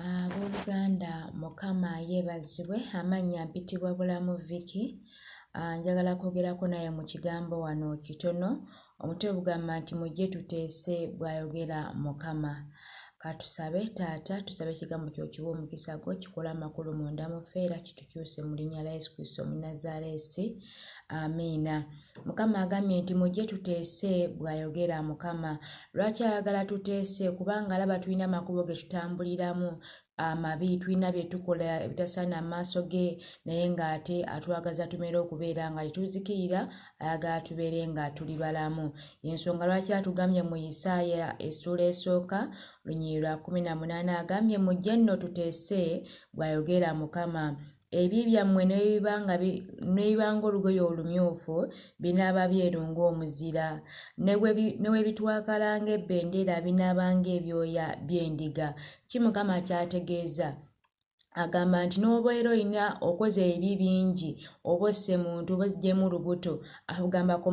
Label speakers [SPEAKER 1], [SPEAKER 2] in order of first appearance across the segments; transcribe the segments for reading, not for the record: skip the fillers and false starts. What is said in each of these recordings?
[SPEAKER 1] Abooluganda Mukama yeebazibwe, amannya mpitibwa Bulamu Vicky. Njagala kwogerako naye mu kigambo wano kitono. Omutwe gugamba nti mujje tuteese bw'ayogera Mukama. Katusabe taata, tusabe ekigambo kyo kiwe omukisa gwo kikole amakulu munda mu ffe era kitukyuse mu linnya lya Yesu Kristo Omunnazaaleesi. Amiina. Mukama agambye nti mujje tuteese bw'ayogera Mukama. Lwaki ayagala tuteese? Kubanga alaba tulina amakubo ge tutambuliramu amabi, tulina bye tukola ebitasaana mu maaso ge, naye ng'ate atwagaza tumere okubeera nga tetuzikirira, ayagala tubeere nga tuli balamu. Y'ensonga lwaki atugambye mu Isaaya essuula esooka lunyiriri lwa 18 agambye mujje nno tuteese bw'ayogera Mukama. Ebibi byammwe ne bwe biba ng'olugoye olumyufu binaaba byeru ng'omuzira, ne bwe bitwakala ng'ebendera binaaba ng'ebyoya by'endiga. Ki Mukama ky'ategeeza? Agamba nti n'obeera olina okoze ebibi bingi, oba osse muntu oba oziggyemu lubuto, akugamba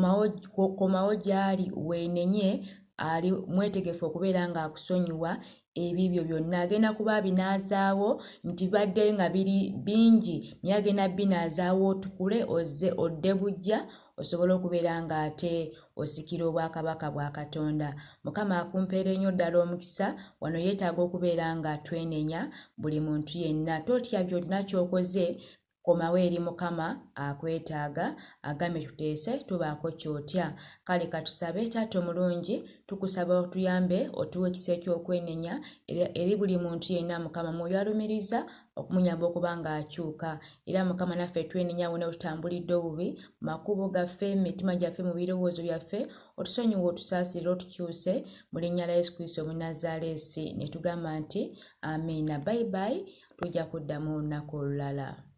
[SPEAKER 1] komawo gy'ali weenenye, ali mwetegefu okubeera ng'akusonyiwa ebibyo byonna. Agenda kuba abinaazaawo nti badde nga biri bingi, naye agenda binaazaawo otukule ozze odde buggya osobole okubeera ng'ate osikira obwakabaka bwa Katonda. Mukama akumpeere nnyo ddala omukisa. Wano yeetaaga okubeera nga twenenya buli muntu yenna. Totya byonna ky'okoze, komawo eri Mukama akwetaaga. Agambye tuteese, tubaako ky'otya. Kale katusabe. Taata omulungi, tukusaba otuyambe, otuwe ekisa eky'okwenenya eri buli muntu yenna. Mukama, Mwoyo alumiriza okumuyamba okuba ng'akyuka. Era Mukama, naffe twenenya wonna tutambulidde obubi mu makubo gaffe, mu mitima gyaffe, mu birowoozo byaffe. Otusonyiwe, otusaasire, otukyuse mu linnya lya Yesu Kristo Omunnazaaleesi ne tugamba nti amiina. Bye bye, tujja kuddamu olunaku olulala.